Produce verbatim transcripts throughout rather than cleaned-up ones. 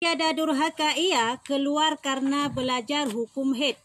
Tiada durhaka ia keluar karena belajar hukum haid.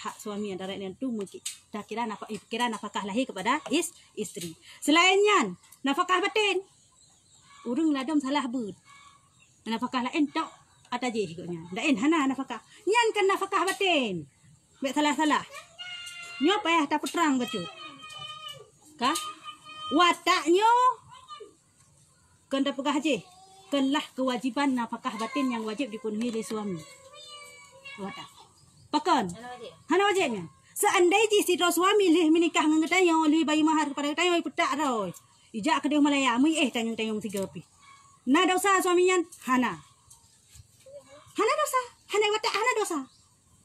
hak suami antara nyan tu meuki-, takira nafa-, kira nafakah lahé kepada is-, isteri. Selain nyan, nafakah batin. Ureuëng ladom salah beuet. Nafakah laén tok ata jih geuh nyan. Laén hana nafakah. Nyan kan nafakah batin. Bék salah-salah. Nyoe payah tapeutrang bacut. Ka? Watak nyoe kon tapeugah jih, kon lah keuwajiban nafakah batin nyang wajéb dipenuhi lé suami. Watak. Pakon? Hana wajéb nyan. Seandai jih sidroe suami lheueh meunikah ngon geutanyoe, lheueh bayeue mahar kepada geutanyoe, ipeutak droe. Ijak keudeh Malaya, meuiéh tanyoe-tanyoe sigoe pih. Na dosa suami nyan? Hana. Hana dosa. Hana watak, hana dosa.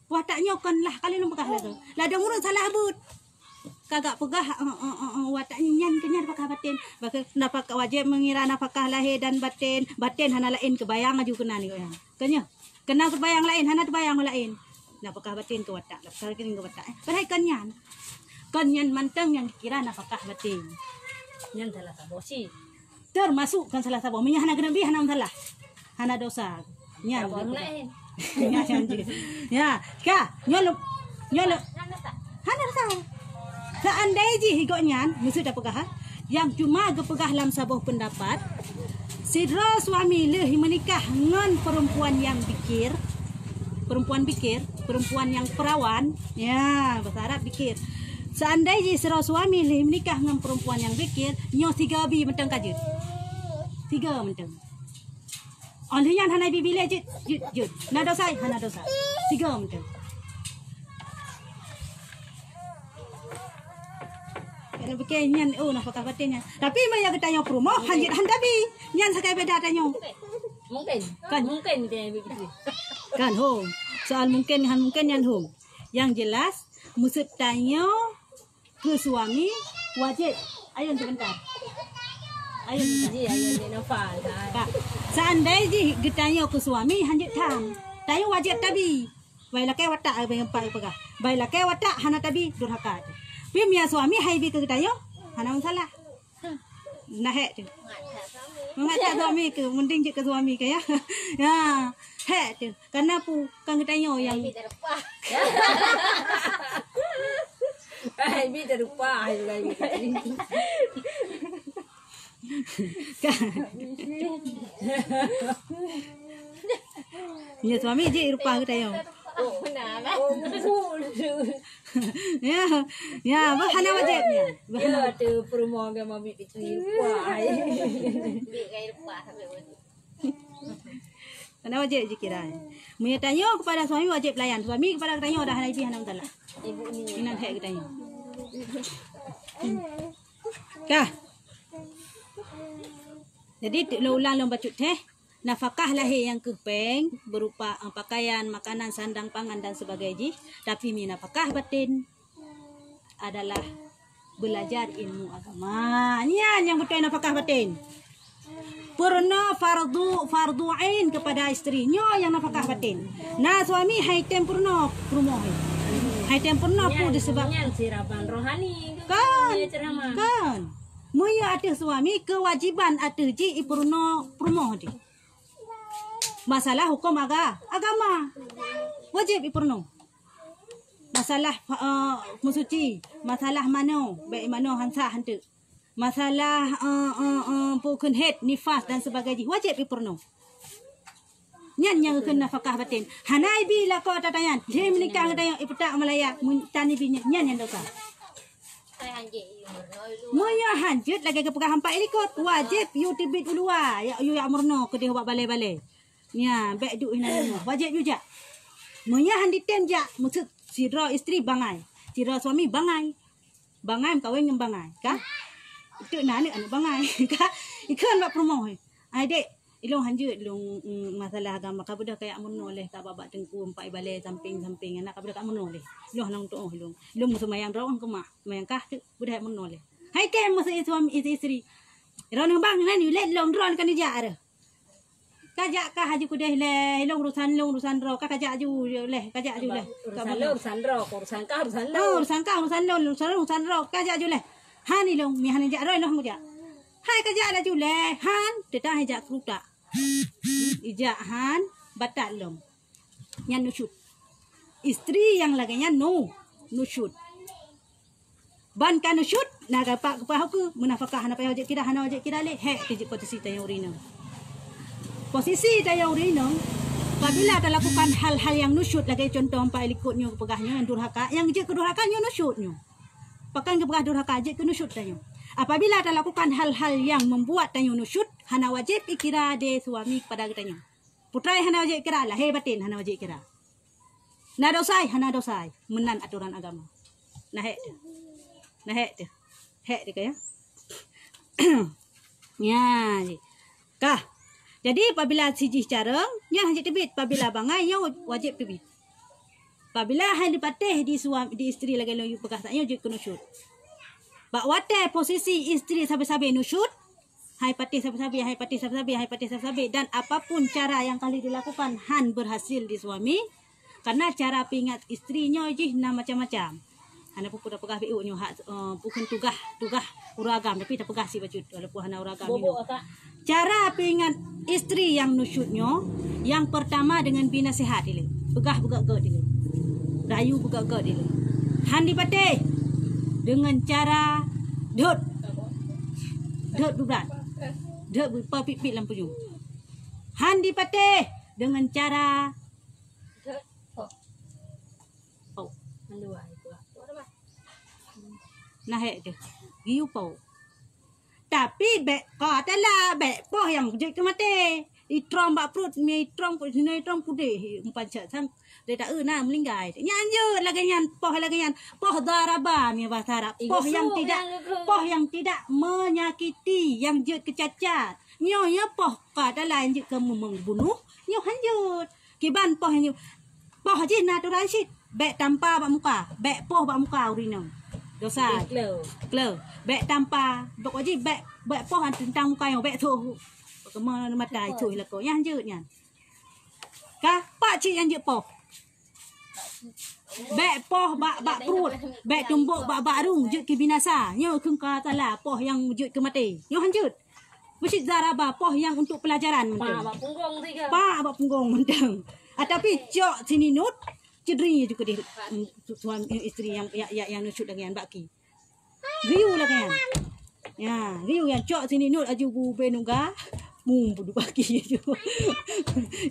Watak nyoe kon lah, ka lheueh lôn peugah lagée. Ladom ureuëng salah beuet. Kagak peugah, eh, eh, eh, eh, watak nyan keu nyan nafakah batin. Bak-, nafakah wajéb meungira nafakah lahé dan batin. Batin hana laén keubayang aju keunan nyoe. Keu nyoe. Keunan keubayang laén, hana teubayang laén. Nafakah batin keu watak, nafakah batin keu watak. Eh, padahai kon nyan. Kon nyan mantong nyang dikira nafakah batin. Nyan salah saboh cit. Termasuk kon salah saboh. Meunyoe hana keuneubri, hana masalah. Hana dosa. Nyan. Saboh laén. Nyan, nyan jih. Ya, ka, nyoe lom, nyoe lom. Hana dosa. Seandai jih gobnyan, maksud tapeugah, ha? Nyang cuma geupeugah lam saboh peundapat, sidroe suami lheueh meunikah ngon perempuan nyang bikir, perempuan bikir, perempuan nyang perawan, ya, bahasa Arab bikir. Seandai jih sidroe suami lheueh meunikah ngon perempuan nyang bikir, nyoe sigoe bi mantong ka jeuet. Sigoe mantong. Oh lheueh nyan hana bi bilé jeuet, jeuet, jeuet. Na dosa, hana dosa. Sigoe mantong. Kena pikir nyan, oh, nafakah batin nyan. Tapi meunyo geutanyoe peurumoh, han jeuet han tabi. Nyan sakai beda tanyoe. Mungkin. Kan? Mungkin dia begitu. Kan, hom. Soal mungkin, han mungkin nyan, hom. Yang jelas, maksud tanyoe keu suami wajéb. Ayun sebentar. Ayun sebentar. Ji, ayun di nafal, kan? Ka. Seandai jih geutanyoe keu suami han jeuet tham. Tanyoe wajéb tabi. Bai lakée watak, eh, bai empat peugah. Bai lakée watak hana tabi, durhaka. Tapi meunyo suami hai bi keu geutanyoe, hana masalah. Nah, hék tu. Mangat that suami keu, mending jeuet keu suami keu, ya. Ya, hék tu. Karena pu, kan geutanyoe nyang. Hai bi teureupah. Hai bi teureupah, hai bi teureupah. Kan. Ya, suami jih rupa geutanyoe. Oh, benar lah. Oh, betul. Ya, ya, bah hana wajéb nyan. Bah hana. Ya, tu perumoh agama bi pitri rupa. Bi kai rupa sampai betul. Hana wajéb jikira. Meunyo tanyoe kepada suami wajéb layan. Suami kepada tanyoe dah hana ibi hana masalah. Ibu ni. Inan hek geutanyoe. Kah. Jadi, tu lôn ulang lôn bacut teh. Nafakah lahé nyang keuh péng berupa, eh, pakaian, makanan, sandang, pangan dan sebagainya jih. Tapi mi nafakah batin adalah belajar ilmu agama. Nyan nyang beutôi nafakah batin. Peurunoe fardu, fardu ain kepada isteri. Nyoe nyang nafakah batin. Na suami hai tem peurunoe peurumoh. Hai tem peurunoe pu disebab nyan siraban rohani. Kan. Kan. Meunyo ateueh suami, kewajiban ateueh jih ipeurunoe peurumoh jih. Masalah huköm aga-, agama. Wajéb ipeurunoe. Masalah, eh, meusuci, masalah manoe, bék manoe han sah hanteuk. Masalah, eh, eh, eh, peue kheun haid, nifas dan sebagainya jih, wajéb ipeurunoe. Nyan nyang kheun nafakah batin. Hana ibi lakoe ata nyan. Lheueh meunikah ngon tanyoe, ipeutak meulaya, mun tan ibi nyan, nyan nyang dosa. Meunyoe han jeuet lagée geupeugah ampat ilikot, wajéb yue teubiet u luwa, ya, yue jak meurunoe keudeh ubak balée-balée. Nya, bék duek inan nyoe, wajéb yue jak. Meunyoe han ditem jak, maksud sidroe isteri bangai, sidroe suami bangai. Bangai meukawen ngon bangai, ka? Itu na aneuk, aneuk bangai, ka? Ikheun bak peurumoh, "Ai dek, ilong han jeuet ilong, mm, masalah agama, ka beudôh kajak meurunoe leh, ka bak-bak teungku, ampat ibalée, sampéng-sampéng, aneuk ka beudôh kajak meurunoe leh. Ilong hana tuoh ilong. Ilong meuseumayang droe ngon keumak, seumayang kah teuk, beudôh kajak meurunoe leh." Hai kèe meuseu suami isteri. Droeneuh bang nyan, ilée ilong droeneuh kan ijak reuh. Kajak kah aju keudeh leh, ilong urusan lôn, urusan droe, ka kajak aju leh, kajak aju leh. Urusan lôn, urusan droe, urusan kah, urusan lôn. Oh, urusan kah, urusan lôn, urusan lôn, urusan droe, kajak aju leh. Han ilong, mi han jak droe, ilong han kujak. Hai kajak laju leh, han, teuntang ijak keurutak. Ijak han, batat lom. Nyan nusyuz. Istri nyang lagée nyan nu, nusyut. Ban ka nusyut, na gapa geupahoke, meunafakah hana payah wajéb kira, hana wajéb kira lé, hék teuh jeuet posisi tanyoe ureueng inong. Posisi tanyoe ureueng inong, apabila talakukan hal-hal nyang nusyut lagée contoh empat likot nyoe geupeugah nyoe, nyang durhaka, nyang jeuet keu durhaka nyoe nusyut nyoe. Pakon geupeugah durhaka, jeuet keu nusyut tanyoe. Apabila talakukan hal-hal nyang membuat tanyoe nusyut, hana wajéb ikira dé suami kepada geutanyoe. Putra hana wajéb kira, lahé baten hana wajéb kira. Na dosa, hana dosa, meunan atoran agama. Na hék teuh. Na hék teuh. Hék teuh ka, ya. Nya, ji. Kah. Jadi, apabila sijih carông, nyan hana teubiet. Apabila bangai, nyoe wajéb teubiet. Apabila hai dipatéh di suami, di istri lagée lôn yue peugah, nyoe jeuet keu nusyut. Bak watée posisi istri sabe-sabe nusyut, hai patéh sabe-sabe, hai patéh sabe-sabe, hai patéh sabe-sabe, dan apapun cara nyang ka lheueh dilakukan han berhasil di suami, karena cara peuingat istri nyoe jih na macam-macam. Hana peue-peue tapeugah beu nyoe hak, eh, bukon tugaih, tugaih ureueng agam, tapi tapeugah sit bacut, walaupun hana ureueng agam. Bobok, Kakak. Cara peuingat istri nyang nusyut nyoe, nyang pertama dengan bi nasihat ilée. Peugah beugét-gét ilée. Rayu beugét-gét ilée. Han dipatéh dengan cara dot. Dot bubrat. Dot bu-, pa pit-pit lam punyueng. Han dipatéh dengan cara Pau. Nah, hék teuh. Geuyue pau. Tapi bék ka tala, bék poh nyang jeuet keu maté. Itrom bak pruet, mi itrom ku, sinoe itrom kudeh, umpan cak sang. Dia tak, eh, na meulinggai. Nyan jeuet lagée nyan, poh lagée nyan. Poh daraba, mi bahasa Arab. Poh nyang tidak, poh nyang tidak menyakiti, nyang jeuet keu cacat. Nyoe, nyoe poh ka tala nyang jeuet keu meubunoh, nyoe han jeuet. Kiban poh nyoe, poh jih na aturan cit. Bék tampa bak muka, bék poh bak muka ureueng inong. Dosa. Kleu. Kleu. Bék tampa, pokok jih bék, bék poh teuntang muka nyoe, bék tho. Keumeung mata tho lakoe. Nyan jeuet nyan. Ka, pak cit nyang jeuet poh. Bék poh bak, bak pruet, bék tumbok bak, bak rueng, jeuet keu binasa. Nyoe kheun ka tala, poh nyang jeuet keu maté. Nyoe han jeuet. Meusit daraba poh nyang untuk pelajaran mantong. Pak bak punggong tiga. Pak bak punggong mantong. Ah, tapi cok sininut, cedri ju keudeh, mm, su-, suami, istri nyang, ya, ya, nyang nusyut lagée nyan bak ki. Geuyue lagée nyan. Ya, geuyue nyang cok sininut aju bu beunuga, mum budu bak ki aju.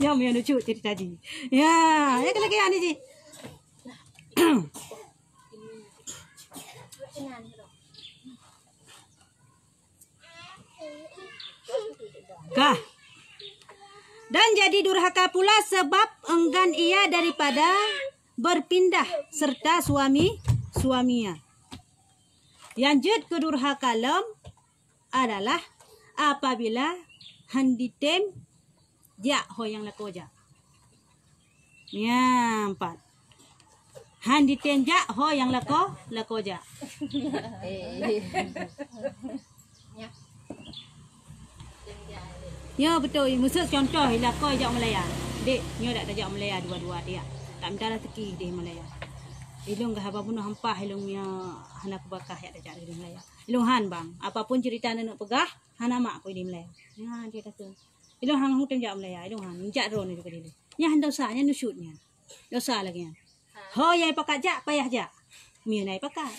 Nyang, nyang nusyut cerita ji. Ya, ya lagée nyan ji. Kah. Dan jadi durhaka pula sebab enggan ia daripada berpindah serta suami-suaminya. Nyang jeuet keu durhaka lom adalah apabila han jitem jak ho nyang lakoe jak. Nyan pat. Han jitem jak ho nyang lakoe, lakoe jak. Nyoe beutôi, miseu contoh, i lakoe jak meulaya. Dek, nyoe dak tajak meulaya dua-dua, dek. Tak minta raseuki deh meulaya. Ilong gah haba bunoe hampah ilong nyoe hana keubakah jak tajak deh meulaya. Ilong han bang, apapun cerita nenek peugah, hana mak ku deh meulaya. Nyan dia kata. Ilong han hutem jak meulaya, ilong han jak droe nyoe juga deh. Nyan dosa, nyan nusyut nyan. Dosa lagée nyan. Ho nyang ipakat jak, payah jak. Mie na ipakat.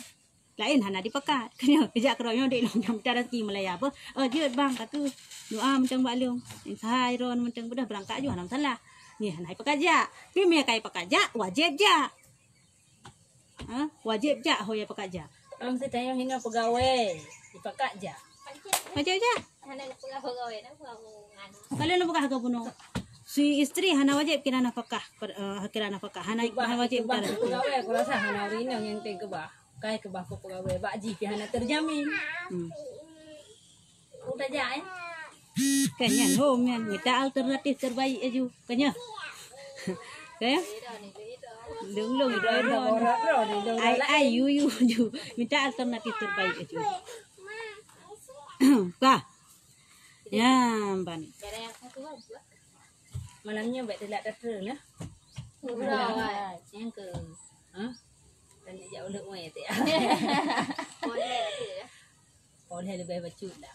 Laén hana dipakat. Keu nyoe, jak keudroe nyoe dek lôn nyang mita raseuki meulaya beuh. Oh, jeuet bang, ka keuh doa mantong bak lôn. Sahai droe mantong beudoh beurangkat ju hana masalah. Mie hana ipakat jak. Tapi mie ka ipakat jak, wajéb jak. Ha? Wajéb jak ho nyang ipakat jak. Kalau meusti tanyoe hinoe peugawée, ipakat jak. Wajéb jak. Kalau lôn peugah keu bunoe, si istri hana wajéb kira nafakah, per-, eh, kira nafakah. Hana, hana wajéb kira nafakah. Peugawée, aku rasa hana ureueng inong nyang teukeubah. Kai keubah keu peugawée, bak jih pih hana terjamin. Hmm. Udah jak, eh? Kan nyan, hom nyan. Minta alternatif terbaik aju. Kan nyan? Kan? Dong, dong, dong, dong. Ai, ai, yu, yu, yu. Minta alternatif terbaik aju. Kah? Ya, ban. Malam nyoe bèk teulat datang, nah. Nyang ke? Hah? Tadi jak uluk mai tu ya. Boleh lebih bacut dah.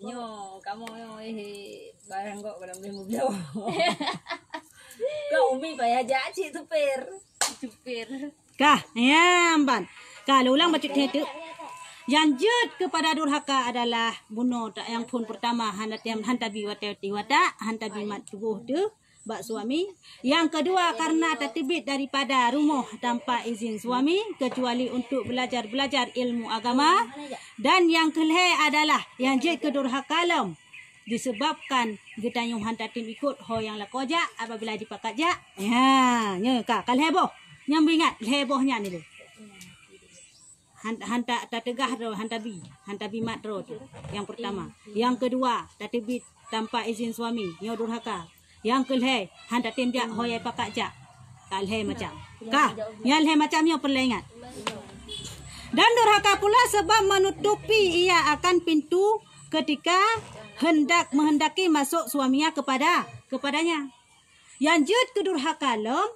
Nyoe, kamoe nyoe, eh, barang kok kalau boleh mubloe. Kok umi payah jak cit supir. Supir. Kah, nyang ban. Ka lôn ulang bacut teuk. Nyang jeuet keupada durhaka adalah bunoe ta-, nyang phon peurtama hana tem-, hana tabi watèe di watak, hana tabi mat tuboh teuh bak suami. Nyang keudua, karena tateubiet daripada rumoh tanpa izin suami, kecuali untuk belajar-belajar ilmu agama. Dan nyang keulhèe adalah nyang jeuet keu durhaka lom, disebabkan geutanyoe hana tatem ikot ho nyang lakoe jak apabila jipakat jak. Ha, nyoe ka, ka lhèe boh. Nyang beuingat, lhèe boh nyan ilèe. Han, han ta-, tateugah droe, han tabi, han tabi mat droe tu. Nyang peurtama. Nyang keudua, tateubiet tanpa izin suami, nyoe durhaka. Nyang keulhèe, han tatem jak ho nyang pakat jak. Ka lhèe macam. Ka, nyang lhèe macam nyoe peureulèe ingat. Dan durhaka pula sebab menutupi ia akan pintu ketika hendak, menghendaki masuk suaminya kepada, kepadanya. Nyang jeuet keu durhaka lom,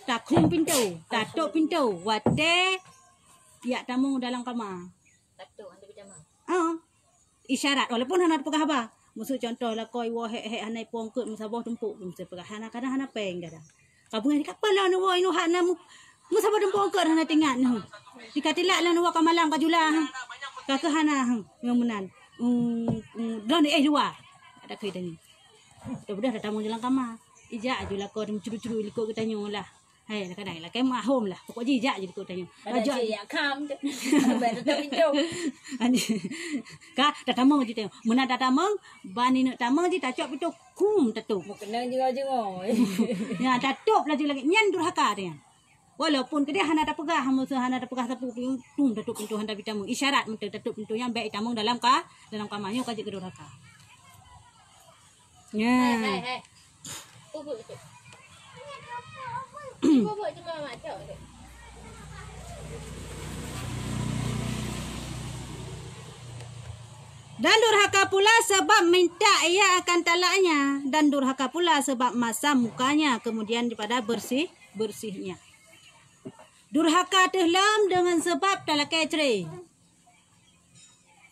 takhum pintoe, tatôp pintoe watèe jak tamong dalam kama. Tatôp, hana tabi tamong. Ah, isyarat, walaupun hana tapeugah haba. Miseu contoh lakoe iwoe hék-hék hana ipo eungkôt meusaboh tumpuk, miseu peugah hana, kadang hana péng kadang. Ka beungéh, "Kapal lôn iwoe inoe hana mu-, meusaboh tumpuk eungkôt hana teuingat neuh. Di ka tilak lôn iwoe ka malam ka jula, ka keuh hana, nyang meunan. Hmm, hmm, droeneuh éh luwa." Ada keu tanyoe. Mudah-mudahan tatamong dalam kama. Ijak aju lakoe meucuru-curu likot geutanyoe lah. Hai, lakèe, lakèe meuahom lah. Pokok jih jak jih likot tanyoe. Pada Ajak cik yak kam tu. Sampai tutup pintu. Anjing. Ka, tatamong jih tanyoe. Meunan tatamong, ban ineuk tamong jih tacok pintu, kum, tatôp. Meukeunong jingoi-jingoi. Ya, tatôp laju lagèe nyan durhaka tu nyan. Walaupun keudeh hana tapeugah, miseu hana tapeugah sapeue pun, tum, tatôp pintu hana tabi tamong. Isyarat mantong tatôp pintu nyan bèk itamong dalam ka, dalam kama nyoe ka jeuet keu durhaka. Nya. Hai, hai, hai. Bubuk tu. Bubuk tu mamak cok tu. Dan durhaka pula sebab minta ia akan talaknya, dan durhaka pula sebab masam mukanya, kemudian daripada bersih, bersihnya. Durhaka teuh lom deungon sebab talakèe cre.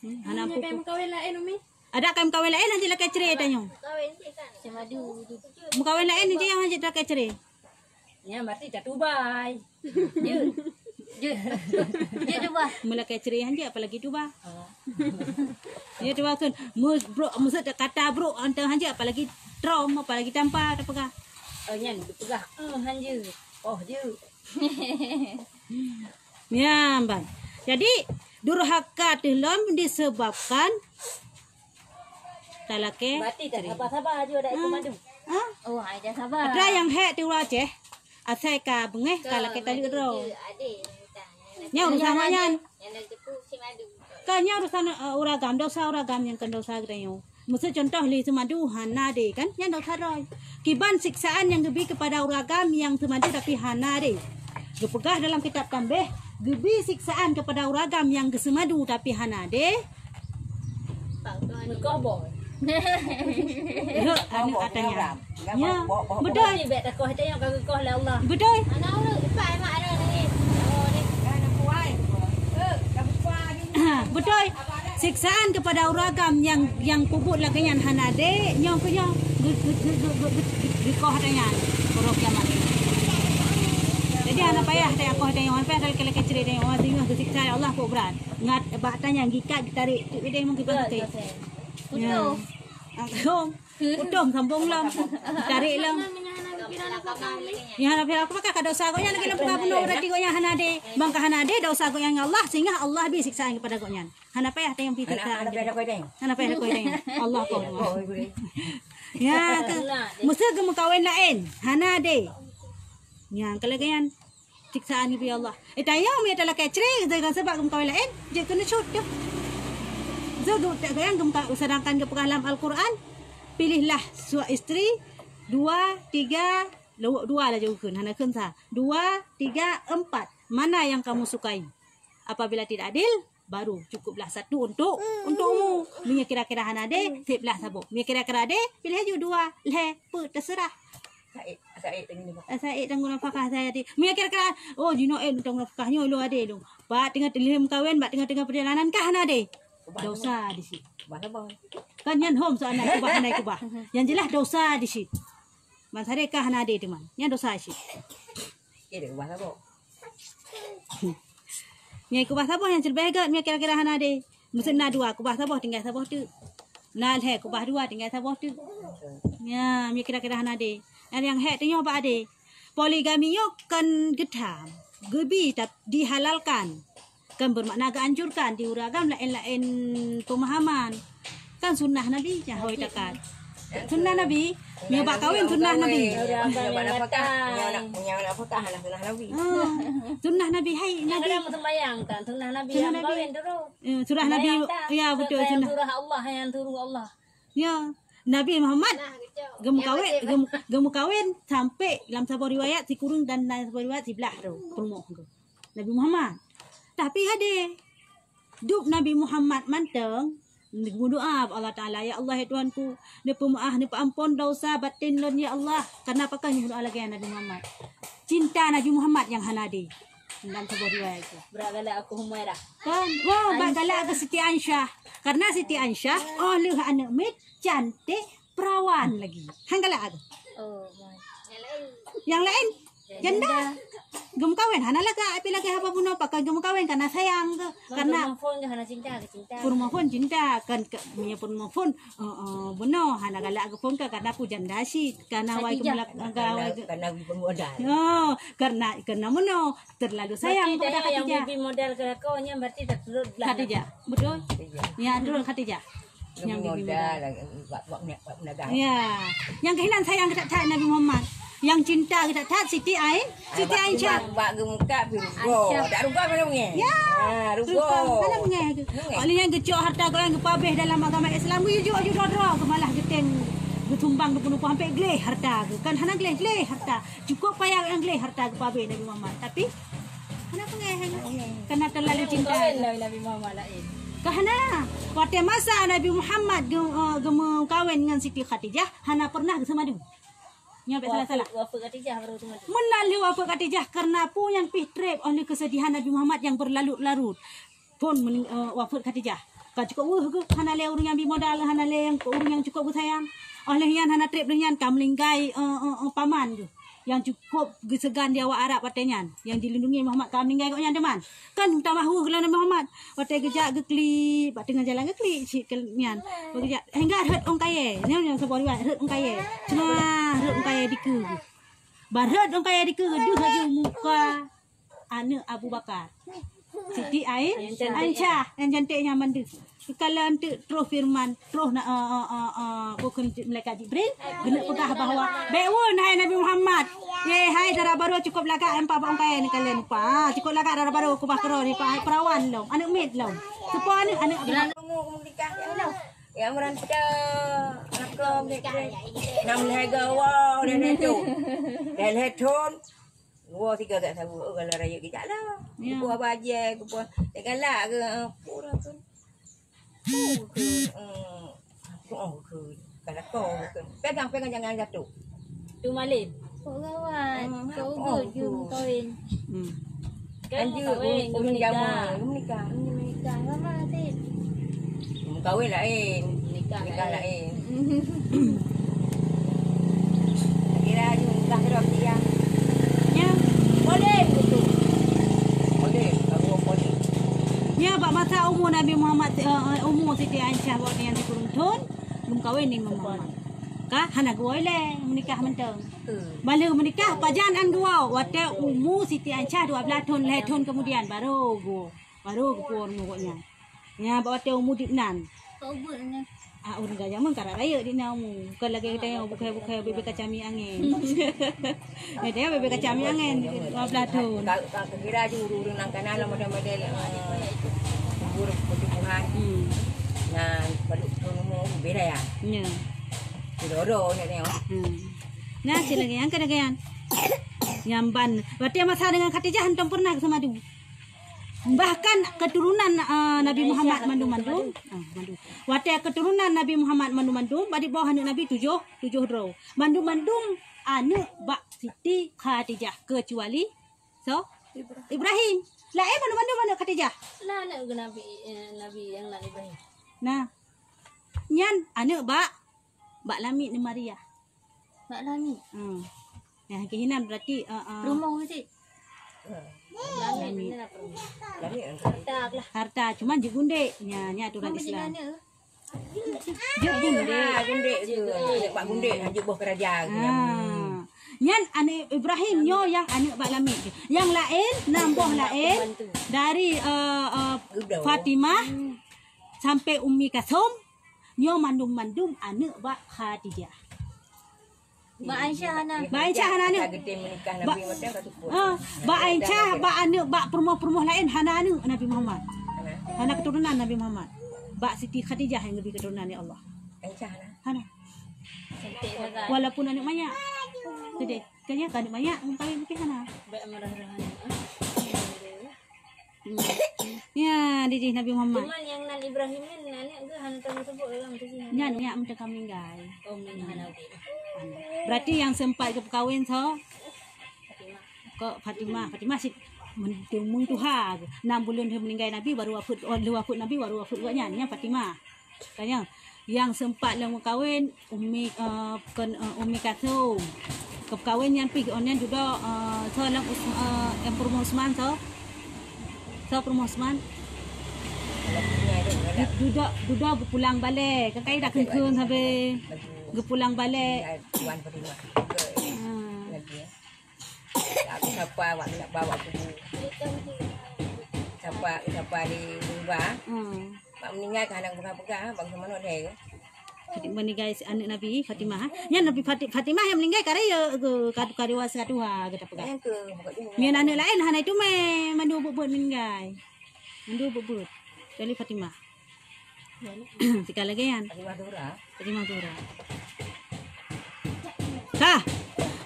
Hmm, hana Hanya apa-apa. Kayak meukawen laén, Umi. Ada kayak meukawen laén, hana lakèe cre tanyoe. Meukawen laén je nyang hana lakèe cre. Nyan berarti dah tubai. Jeuet. Jeuet. Jeuet tubai. Meulakèe cre hana, apalagi tuba. Oh. Ya, tuba kan. Mu-, brok, maksud kata brok, antara hana, apalagi trom, apalagi tampa, tapeugah. Oh, nyan, tapeugah. Eh, hana. Oh, jeuet. Nyan ban. Jadi, durhaka teuh lom disebabkan talakèe Berarti dah cre. Sabar-sabar je dah Ha? Ikut madu. Ha? Oh, hai dah sabar. Ada nyang hék di ureueng Aceh. Asai ka beungéh, ka lakèe taleuek droe. Nyan urusan awak nyan. Kan nyan urusan, eh, ureueng agam, dosa ureueng agam nyang kon dosa geutanyoe. Miseu contoh lé seumadu hana adé kan, nyan dosa droe. Kiban siksaan nyang geubi keupada ureueng agam nyang seumadu tapi hana adé. Geupeugah dalam kitab Tanbih, geubi siksaan keupada ureueng agam nyang geuseumadu tapi hana adé. Meukoh boh. Heuh, aneuk katanya. Ya, beutôi. Bèk takoh tanyong ka geukoh lé Allah. Beutôi. Aneuk ureueng, ipai mak ada ni. Oh, ni. Beutôi. Siksaan keupada ureueng agam nyang, nyang peubuet lagèe nyan hana adé, nyoe keu nyoe geu-, geu-, geukoh ata nyan uroe kiamat. Jadi hana payah takoh ata nyoe, hana payah talakèe-lakèe cre ata nyoe, singoh geusiksa lé Allah kok brat. Ngat bak ata nyan gikat geutarek, cit bideh mungkin pakai. Betul. Ya. Ah, hom. Utom sambong lom. Tarek lom. Nyang hana payah aku pakai ka dosa gobnyan lagèe lom peugah bunoe berarti gobnyan hana adé. Bang ka hana adé dosa gobnyan ngon Allah, sehingga Allah bri siksaan keupada gobnyan. Hana payah tanyong pi siksaan. Hana payah takoi tanyong. Allah ko. Ya ke. Miseu geumeukawen laén, hana adé. Nyang keu lagèe nyan. Siksaan geubi Allah. Eh, tanyong meunyo talakèe cre, deungon sabab geumeukawen laén, jeuet keu nusyuz teuh. Zeu geu-, tak goyang geumeuka-, sedangkan geupeugah lam Al-Quran, "Pilihlah sua-, isteri dua, tiga," lawok dua laju kheun, hana kheun sa. Dua, tiga, empat. Mana yang kamu sukai? Apabila tidak adil, baru cukuplah satu untuk, untukmu. Meunyo kira-kira hana adé, seb lah saboh. Meunyo kira-kira adé, pilih laju dua, lhèe, peuet, terserah. Saék, saék tanggung nafakah. Ah, saék tanggung nafakah saya di. Meunyo kira-kira, oh, jinoe, eh, tanggung nafakah nyoe lôn adé lôn. Bak teungoh lheuh meukawen, bak teungoh-teungoh perjalanan kah hana adé? Dosa di situ. Kan nyan hom soal naik kubah, naik kubah. Yang jelas dosa di situ. Ban sadé kah hana adé teuma. Nyan dosa di situ. Nyan kubah saboh nyang seuleubeh gét, meunyoe kira-kira hana deh. Meuseu na dua kubah saboh, tinggai saboh teuk. Na lhèe kubah dua, tinggai saboh teuk. Nyan, meunyoe kira-kira hana deh. Nyan nyang hék teungoh bak adé. Poligami nyoe kon geutham, geubi tap-, dihalalkan. Kon beumakna geuanjurkan di ureueng agam laén-laén peumahaman. Kan sunnah Nabi, nyan hôi takat. Sunnah Nabi, meunyoe bak kawén sunnah Nabi. Meunyoe bak nafakah, meunyoe nak, meunyoe nafakah hana sunnah Nabi. Oh, sunnah Nabi, hai Nabi. Kadang sembahyang kan, sunnah Nabi. Sunnah Nabi. Kawén terus. Eh, sunnah Nabi, sembahyang kan. Ya, betul, sunnah. Surah Allah, yang suruh Allah. Ya, Nabi Muhammad geumeukawen, geumeu-, geumeukawen sampai lam saboh riwayat sikureueng dan lam saboh riwayat siblaih droe peurumoh geuh. Nabi Muhammad. Tapi hadeh dup Nabi Muhammad mantong geumeudoa bak Allah Taala, "Ya Allah, ya Tuhanku, neupeumeu'ah, neupeuampon dosa baten lôn, ya Allah." Karena pakon geumeudoa lagèe Nabi Muhammad? Cinta Nabi Muhammad nyang hana deh. Lam saboh riwayat tu. Brat galak aku Humairah. Kan? Wah, brat galak aku Siti Aisyah. Karena Siti Aisyah, oh, lheueh aneuk miet, cantik, perawan lagi. Han galak aku. Oh, my. Nyang laén? Janda. Geumeukawen hana lagak, tapi lagak haba bunoe pakon geumeukawen karena sayang ke. Karena peurumoh phôn ke hana cinta ke cinta. Peurumoh phôn cinta kan ke, meunyoe peurumoh phôn, eh, eh, bunoe hana galak geuphôn ke karena peue janda cit. Karena wai Khadijah. Geumeulag-, karena, wai ge-, karena beri modal. Oh, karena, karena bunoe. Terlalu sayang kepada Khadijah. Berarti yang beri modal ke lakoe nyan berarti terturut belah Khadijah, betul? Iya. Ya, turut Khadijah. Yang beri modal. Modal, buat, buat, buat pedagang. Ya. Nyang keuhinan sayang keu that-that Nabi Muhammad. Nyang cinta keu that-that Siti Ain, Siti Aisyah. Bak geumuka pi rugoe. Aisyah. Tak rugoe mana mengeh? Ya. Ha, rugoe. Rugoe. Mana mengeh tu? Mengeh. Oleh nyan geucok harta geuh nyan geupabeh dalam agama Islam, geuyue jok-jok droe-droe, geumalah geutem geusumbang dua puluh hampir gleh harta geuh. Kan hana gleh-gleh harta. Cukup payah nyang gleh harta geupabeh Nabi Muhammad, tapi hana peungéh. Hana peungéh. Karena terlalu cinta. Hana meukawen lé Nabi Muhammad laén. Ka hana. Watée masa Nabi Muhammad geu-, eh, geumeukawen ngon Siti Khadijah, hana pernah geuseumadu. Nyoe bèk salah-salah. Wafeuet, wafeuet Khadijah baru seumadu. Meunan lheueh wafeuet Khadijah, karena peue nyang pih treb oleh keusedihan Nabi Muhammad nyang berlarut-larut. Phôn meuning-, eh, wafeuet Khadijah. Ka cukôp weueh geuh, hana lé ureueng nyang bi modal, hana lé nyang, ureueng nyang cukôp geusayang. Óh lheueh nyan hana treb lheueh nyan ka meuninggai, eh, eh, eh, paman geuh nyang cukôp geuseugan di awak Arab watée nyan. Nyang jilindungi Muhammad ka meuninggai gobnyan teuma. Kan tamah weueh lom Nabi Muhammad. Watée geujak geuklik, bak teungoh jalan geuklik cit keu nyan. Geujak, hingga rhot ôn kayée. Nyan nyang saboh riwayat, rhot ôn kayée. Cuma rhot ôn kayée dikeue geuh. Ban rhot ôn kayée dikeue geuh, deuh laju muka aneuk Abu Bakar. Siti Ain, Aisyah, nyang cantik nyan mandum. Kalon teuk troh firman, troh na, eh, eh, eh, eh, bukon Ji-, malaikat Jibril, geuneuk peugah bahwa, "Bèk won, hai Nabi Muhammad. Ye, hai dara barô cukôp lagak, eh, empat bak ôn kayée neukalon, pa. Cukôp lagak dara barô keubah keudroe nyoe, pa, hai perawan lom, aneuk miet lom." Soe po aneuk, aneuk Abu Bakar. Ya, meurantau, aneuk lom, enam lhèe goe, wow, lhèe lhèe thôn. Lhèe lhèe thôn. Dua tiga tak tahu, oh, kalau rayeuk geujak lah. Ya. Kupeue bajée, kupeue, tak galak ke, eh, pura ke. Oh, ke, eh, oh, ke, kalau kau ke. Pegang, pegang, jangan jatuh. Tu malem. Kok gawat, hmm, kok ugut jeuet meukawen. Hmm. Kan anjir, meukawen, ureueng jameun, menikah. Menikah. Menikah, lama, Cik. Meukawen laén, nikah laén. Kira aju nikah terus dia. Nya. Boleh begitu. Boleh, kalau boleh. Nya bak masa umu Nabi Muhammad, eh, umu Siti Aisyah waktu nyang sikureueng thôn, lom kawen ni Muhammad. Ka hana geuwoe lé meunikah mantong. Bala meunikah pajan an geuwoe, watée umu Siti Aisyah dua blaih thôn, lhèe thôn kemudian baru geuwoe. Baru geupuwoe rumoh gobnyan. Nya bak watée umu diknan. Ah, ureueng ka jameun ka rab rayeuk diknan umu. Bukan lagée geutanyoe bukai-bukai bèe-bèe kaca mi angén. Geutanyoe bèe-bèe kaca mi angén, lima belas thôn. Ka, ka, ka kira ju ureueng-ureueng nyang kana lah model-model, eh, umur pertumbuhan. Hmm. Nah, baru thôn umu beda ya. Nya. Doro-doro nya tengok. Hmm. Nah, cit lagée nyang keuneugaian. Nyang ban. Watée masa dengan Khadijah hántom pernah geuseumadu. Bahkan keturunan, ah, Nabi Muhammad mandum-mandum, ah, mandum. Watée keturunan Nabi Muhammad mandum-mandum, bak di boh aneuk Nabi tujoh, tujoh droe. Mandum-mandum aneuk bak Siti Khadijah, kecuali so? Ibrahim. Laén mandum-mandum aneuk Khadijah. Lah aneuk Nabi, eh, Nabi nyang nan Ibrahim. Nah. Nyan aneuk bak, bak lamiet ni Maria. Bak lamiet. Hmm. Nah, keuhinan berarti, ah, ah. Rumoh cit. Harta, cuma jeuet gundek. Nya, nya aturan Islam. Jeuet gundek. Ha, gundek tu. Aneuk bak gundek, hanjeuet boh keuraja. Ha. Nyan aneuk Ibrahim nyoe nyang aneuk bak Lamik. Nyang laén, nam boh laén dari, eh, eh, Fatimah sampai Ummi Kalsum. Nyoe mandum-mandum aneuk bak Khadijah. Bak Aisyah hana. Bak Aisyah hana aneuk. Ba-, ah, bak Aisyah, bak aneuk, bak peurumoh-peurumoh laén hana aneuk Nabi Muhammad. Hana keturunan Nabi Muhammad. Bak Siti Khadijah nyang geubri keturunan lé Allah. Aisyah hana. Hana. Walaupun aneuk manyak. Keudeh, kan nyan aneuk manyak, meukawen tapi hana. Bèk marah-marah aneuk, ah. Hmm. Ya, dijih Nabi Muhammad. Cuman nyang nan Ibrahim nyan, aneuk geuh hana tahu sebut dalam tu sih. Nyan, nyan meuteukam meninggai. Oh, meninggai hana udép. Berarti nyang sempat geupeukawen soe? Kok Fatimah. Fatimah sit mun, mun tuha. Enam buleuen lheueh meninggai Nabi, baru wafeuet, oh, lheueh wafeuet Nabi, baru wafeuet gobnyan. Nyan Fatimah. Tanya, nyang sempat lom meukawen, Ummi, eh, kon, eh, Ummi Kalsum. Geupeukawen nyan pih, oh, nyan dudoe, eh, soe lom Us-, eh, nyang peurumoh Usman, soe? Soe peurumoh Usman? Du-, dudoe, dudoe geupulang balè. Kan kai dah keung-keung sabe. Geupulang balè. Wan Fatimah. Ah. Lagi, ya. Aku sapa awak nak bawa kubu. Sapa, sapa di Rimba. Hmm. Mak meninggal kan hana peugah-peugah, bang sama nak deh. Jadi meninggai si aneuk Nabi Fatimah, ha? Nyan Nabi Fati-, Fatimah nyang meninggai karya ke, ka, ka dewasa tuha, kata peugah. Yang ke, pokok dia. Nyan aneuk laén hana itu meh, mandum buet-buet meninggai. Mandum buet-buet. Kecuali Fatimah. Sikali lagèe nyan. Fatimah Zahra. Fatimah Zahra. Ka.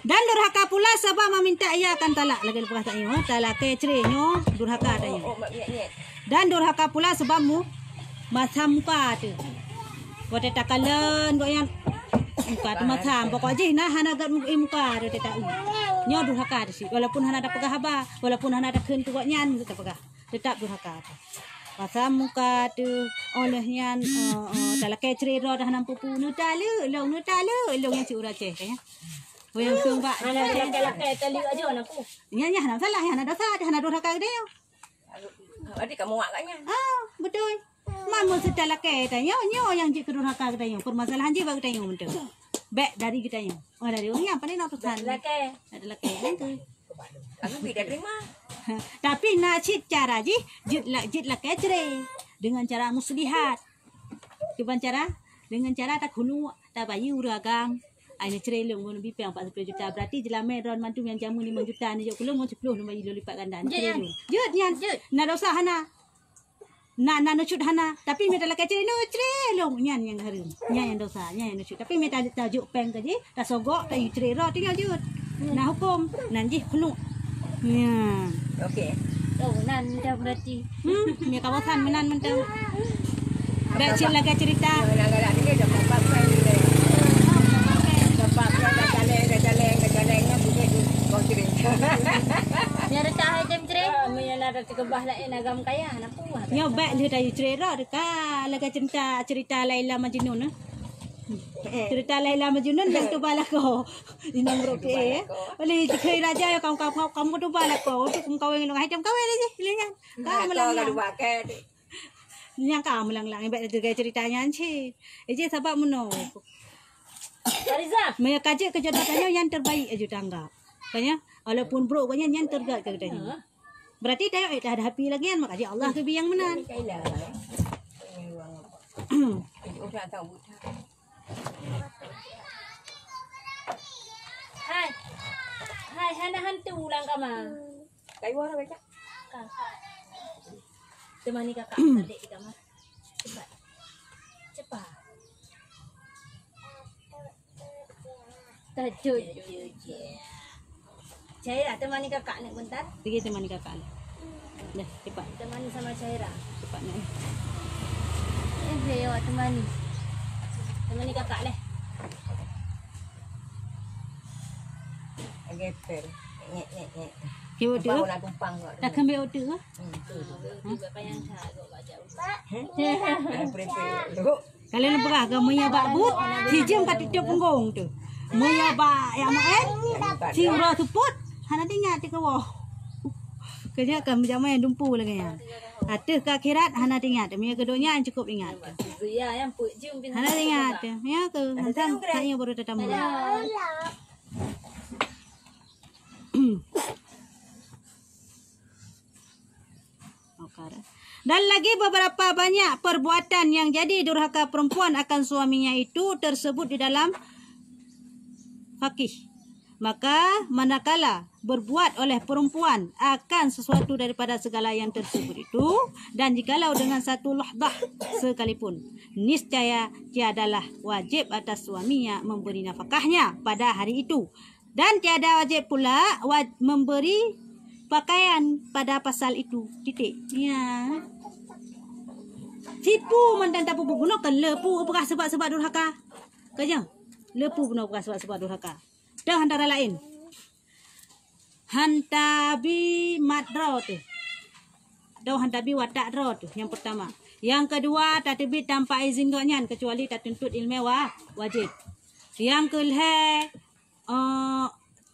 Dan durhaka pula sabab meminta ia akan talak. Lagèe peugah tanyoe, talakèe cre nyoe durhaka tanyoe. Oh, oh, mak, nyet, nyet. Dan durhaka pula sabab mu-, masam muka teuh. Watèe takalon gobnyan, muka teuh masam. Pokok jih na hana gèt mu-, muka teuh teuh. Nyoe durhaka teuh cit. Walaupun hana tapeugah haba, walaupun hana takheun keu gobnyan, tapeugah. Teutap durhaka teuh. Pasal muka teuh, óh lheueh nyan, eh, eh, talakèe cre droe dah hana peue-peue. Neutaleuek lôn, neutaleuek lôn nyan cit ureueng Aceh, kan, ya. Weh, langsung bak. Hana talakèe-lakèe, taleuek aja na peue. Nyan, nyan hana salah, nyan hana dosa, dah hana durhaka geutanyoe. Berarti kamu wak kat nyan. Ah, beutôi. Man meuseutah lakèe geutanyoe, nyoe nyang jeuet keu durhaka geutanyoe. Permasalahan jih bak geutanyoe mantong. Bèk dari geutanyoe. Oh, dari ureueng nyan, pandai na urusan. Lakèe. Ada lakèe, kan tu. Aku tidak terima. Tapi na cit cara jih, jeuet la-, jeuet lakèe cre. Dengan cara muslihat. Kiban cara? Dengan cara takhulu, tabayeue ureueng agam. Ai neucre lôn ngon bipeng empat puluh juta. Berarti jeulamèe droe mandum nyang jameun lima juta neujok keu lôn ngon sepuluh lôn bayeue lôn lipat ganda. Jeuet nyan. Jeuet nyan. Jeuet. Na dosa hana. Na, na neucut hana. Tapi mita lakèe cre, neucre lôn. Nyan nyang hareuem. Nyan nyang dosa. Nyan nyang neucut. Tapi mita tajok peng keu jih, tasogok, tayue cre droe, tinggai jeuet. Na huköm. Nan jih khulu. Nyan. Okey. Oh, nan dah berarti. Hmm, nyan kawasan meunan mantong. Bèk cit lagèe cerita. Galak-galak ni dah empat puluh peng ni. Empat puluh peng dah caleng, dah caleng, dah caleng, dah bunyi tu. Kau cerita. Nyan dah cah hai tem cerita. Ah, meunyo na dah keubah laén agam kaya, na puas. Nyoe bèk lheueh tayue cerita, ka lagèe cerita, cerita Laila Majnun, eh. Cerita Laila Majnun nyang tuba lakoe. Inong Roke, eh. Oleh jikheun raja, ya, kamu, kamu, kamu tuba lakoe. Untuk kamu kawin ngon hai tem kawin aja, pilih nyan. Ka meulang-lang. Nyang ka meulang-lang, ibarat lagèe cerita nyan cit. Eh, jih sabab meunoe. Fariza. Meunyo ka jeuet keu jodoh tanyoe, nyan terbaik aju tanggap. Kan nyan, walaupun brok gobnyan, nyan terbaik keu tanyoe. Berarti tanyoe, eh, dah ada api lagi nyan, maka jih Allah tu biang meunan. Hai. Hai, hana hantu lam kama. Kayu orang baca. Temani kakak, adik di kamar. Cepat. Cepat. Tajud. Caira, temani kakak ni bentar. Pergi temani kakak ni. Dah, cepat. Temani sama Caira. Cepat nak. Eh, dia awak temani. Temani kakak leh. Geter. Nyet, nyet, nyet. Kiwat tu? Tumpang, nak tumpang kau. Tak kembali otak ke? Hmm, tu, tu. Kalau nak peugah ke meunyo bak but, si jeuem ka tutup punggong tu. Meunyo bak yak maén, si uroe seupôt, hana teuingat teuka woe. Keu nyan ka meujamai dumpu lagèe nyan. Ateueh keu akhirat hana teuingat, meunyoe keu donya nyang cukôp ingat. Hana teuingat. Ya ke? Hantam tanyoe baru tatamu. Dan lagi beberapa banyak perbuatan yang jadi durhaka perempuan akan suaminya itu tersebut di dalam fakih. Maka, manakala berbuat oleh perempuan akan sesuatu daripada segala yang tersebut itu, dan jikalau dengan satu lahdah sekalipun, niscaya tiadalah wajib atas suaminya memberi nafkahnya pada hari itu, dan tiada wajib pula wa-, memberi pakaian pada pasal itu. Titik. Ya. Sipu mantan tapubuet bunoe kan le pu peugah sebab-sebab durhaka. Ka jeuet? Le pu bunoe peugah sebab-sebab durhaka. Teuh antara laén. Hana tabi mat droe teuh. Atau hana tabi watak droe teuh, nyang peurtama. Nyang keudua, tateubiet tanpa izin gobnyan, keucuali tatuntut ileumèe wa-, wajéb. Nyang keulhèe, eh,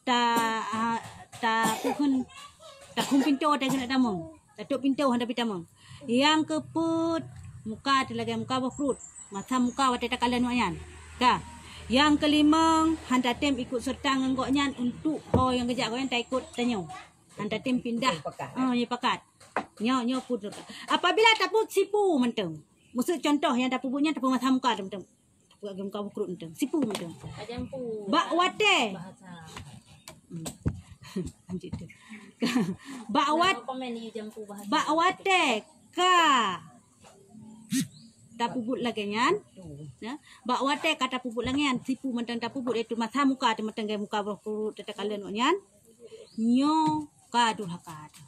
ta-, ah, ta-, peue kheun, takhum pintoe watèe keuneuk tamong. Tatôp pintoe hana tabi tamong. Nyang keupeuet, muka teuh lagèe muka boh kruet. Masa muka watèe takalon awaknyan. Ka. Nyang keulimong, hana tatem ikut serta ngon gobnyan untuk ho nyang geujak gobnyan taikot tanyoe. Hana tatem pindah. Pakat. Oh, nyoe pakat. Nyoe, nyoe pun. Apabila tapubuet sipu mantong. Maksud contoh nyang tapubuet nyan tapeumasa muka mantong. Tapeugah muka boh kruet mantong. Sipu mantong. Tajam pu. Bak watèe. Bahasa. Hmm. Lanjut tu. Bak wat-, Nah, komen ni jampu bahasa. Bak watèe ka tapubuet lagèe nyan. Ya. Bak watèe ka tapubuet lagèe nyan, sipu mantong tapubuet, iaitu masa muka teuh mantong lagèe muka boh kruet teuh takalon awaknyan. Nyoe ka durhaka teuh.